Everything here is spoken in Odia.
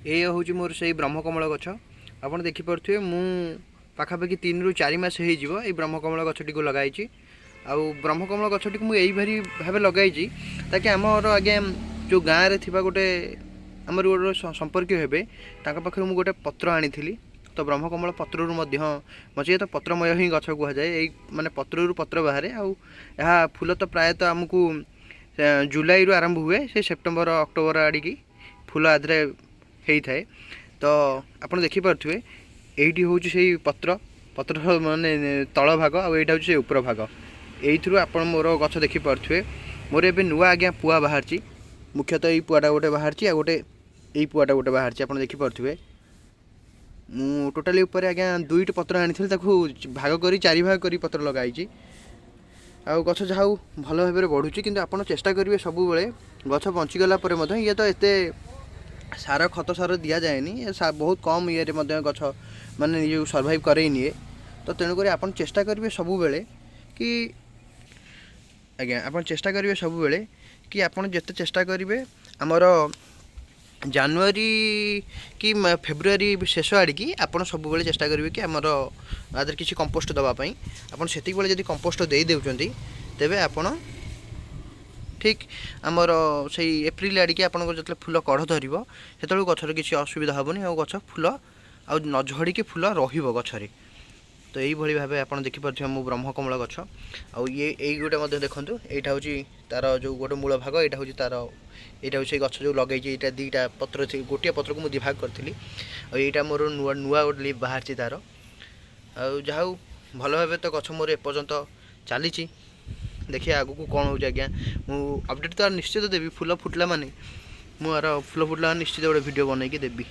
ଏ ହେଉଛି ମୋର ସେଇ ବ୍ରହ୍ମକମଳ ଗଛ। ଆପଣ ଦେଖିପାରୁଥିବେ, ମୁଁ ପାଖାପାଖି 3ରୁ 4 ମାସ ହେଇଯିବ ଏଇ ବ୍ରହ୍ମକମଳ ଗଛଟିକୁ ଲଗାଇଛି। ଆଉ ବ୍ରହ୍ମକମଳ ଗଛଟିକୁ ମୁଁ ଏଇଭଳି ଭାବେ ଲଗାଇଛି ତାକି ଆମର ଆଜ୍ଞା ଯେଉଁ ଗାଁରେ ଥିବା ଗୋଟେ ଆମର ଗୋଟେ ସମ୍ପର୍କୀୟ ହେବେ, ତାଙ୍କ ପାଖରୁ ମୁଁ ଗୋଟେ ପତ୍ର ଆଣିଥିଲି। ତ ବ୍ରହ୍ମକମଳ ପତ୍ରରୁ ମଧ୍ୟ ମଝିରେ ତ ପତ୍ରମୟ ହିଁ ଗଛ କୁହାଯାଏ। ଏଇ ମାନେ ପତ୍ରରୁ ପତ୍ର ବାହାରେ। ଆଉ ଏହା ଫୁଲ ତ ପ୍ରାୟତଃ ଆମକୁ ଜୁଲାଇରୁ ଆରମ୍ଭ ହୁଏ, ସେ ସେପ୍ଟେମ୍ବର ଅକ୍ଟୋବର ଆଡ଼ିକି ଫୁଲ ଆଧିରେ ହେଇଥାଏ। ତ ଆପଣ ଦେଖିପାରୁଥିବେ, ଏଇଠି ହେଉଛି ସେଇ ପତ୍ର, ପତ୍ରର ମାନେ ତଳ ଭାଗ, ଆଉ ଏଇଟା ହେଉଛି ସେଇ ଉପର ଭାଗ। ଏଇଥିରୁ ଆପଣ ମୋର ଗଛ ଦେଖିପାରୁଥିବେ। ମୋର ଏବେ ନୂଆ ଆଜ୍ଞା ପୁଆ ବାହାରିଛି। ମୁଖ୍ୟତଃ ଏଇ ପୁଆଟା ଗୋଟେ ବାହାରିଛି ଆଉ ଗୋଟେ ଏଇ ପୁଆଟା ଗୋଟେ ବାହାରିଛି। ଆପଣ ଦେଖିପାରୁଥିବେ, ମୁଁ ଟୋଟାଲି ଉପରେ ଆଜ୍ଞା ଦୁଇଟି ପତ୍ର ଆଣିଥିଲି, ତାକୁ ଭାଗ କରି ଚାରି ଭାଗ କରି ପତ୍ର ଲଗାଇଛି। ଆଉ ଗଛ ଯାହା ହଉ ଭଲ ଭାବରେ ବଢ଼ୁଛି। କିନ୍ତୁ ଆପଣ ଚେଷ୍ଟା କରିବେ ସବୁବେଳେ ଗଛ ବଞ୍ଚିଗଲା ପରେ ମଧ୍ୟ, ଇଏ ତ ଏତେ ସାର ଖତ ସାର ଦିଆଯାଏନି, ଏ ବହୁତ କମ୍ ଇଏରେ ମଧ୍ୟ ଗଛ ମାନେ ନିଜକୁ ସର୍ଭାଇଭ୍ କରେଇ ନିଏ। ତ ତେଣୁକରି ଆପଣ ଚେଷ୍ଟା କରିବେ ସବୁବେଳେ କି ଆଜ୍ଞା, ଆପଣ ଚେଷ୍ଟା କରିବେ ସବୁବେଳେ କି ଆପଣ ଯେତେ ଚେଷ୍ଟା କରିବେ, ଆମର ଜାନୁଆରୀ କି ଫେବୃଆରୀ ଶେଷ ଆଡ଼ିକି ଆପଣ ସବୁବେଳେ ଚେଷ୍ଟା କରିବେ କି ଆମର ଆ ଦେହରେ କିଛି କମ୍ପୋଷ୍ଟ ଦେବା ପାଇଁ। ଆପଣ ସେତିକିବେଳେ ଯଦି କମ୍ପୋଷ୍ଟ ଦେଇ ଦେଉଛନ୍ତି, ତେବେ ଆପଣ ଠିକ୍ ଆମର ସେଇ ଏପ୍ରିଲ ଆଡ଼ିକି ଆପଣଙ୍କର ଯେତେବେଳେ ଫୁଲ କଢ଼ ଧରିବ, ସେତେବେଳକୁ ଗଛରେ କିଛି ଅସୁବିଧା ହେବନି ଆଉ ଗଛ ଫୁଲ ଆଉ ନ ଝଡ଼ିକି ଫୁଲ ରହିବ ଗଛରେ। ତ ଏଇଭଳି ଭାବେ ଆପଣ ଦେଖିପାରୁଥିବେ ମୋ ବ୍ରହ୍ମକମଳ ଗଛ। ଆଉ ଇଏ ଏଇ ଗୋଟେ ମଧ୍ୟ ଦେଖନ୍ତୁ, ଏଇଟା ହେଉଛି ତାର ଯେଉଁ ଗୋଟେ ମୂଳ ଭାଗ, ଏଇଟା ହେଉଛି ତାର, ଏଇଟା ହେଉଛି ସେଇ ଗଛ ଯେଉଁ ଲଗେଇଛି। ଏଇଟା ଦୁଇଟା ପତ୍ର, ଗୋଟିଏ ପତ୍ରକୁ ମୁଁ ଦୁଇ ଭାଗ କରିଥିଲି। ଆଉ ଏଇଟା ମୋର ନୂଆ ନୂଆ ଗୋଟେ ଲିଫ୍ ବାହାରିଛି ତାର। ଆଉ ଯାହା ହଉ ଭଲ ଭାବେ ତ ଗଛ ମୋର ଏପର୍ଯ୍ୟନ୍ତ ଚାଲିଛି। ଦେଖିବା ଆଗକୁ କ'ଣ ହେଉଛି ଆଜ୍ଞା। ମୁଁ ଅପଡ଼େଟ୍ ତ ନିଶ୍ଚିତ ଦେବି। ଫୁଲ ଫୁଟିଲା ମାନେ ମୁଁ ଆର ଫୁଲ ଫୁଟିଲା ମାନେ ନିଶ୍ଚିତ ଗୋଟେ ଭିଡ଼ିଓ ବନେଇକି ଦେବି।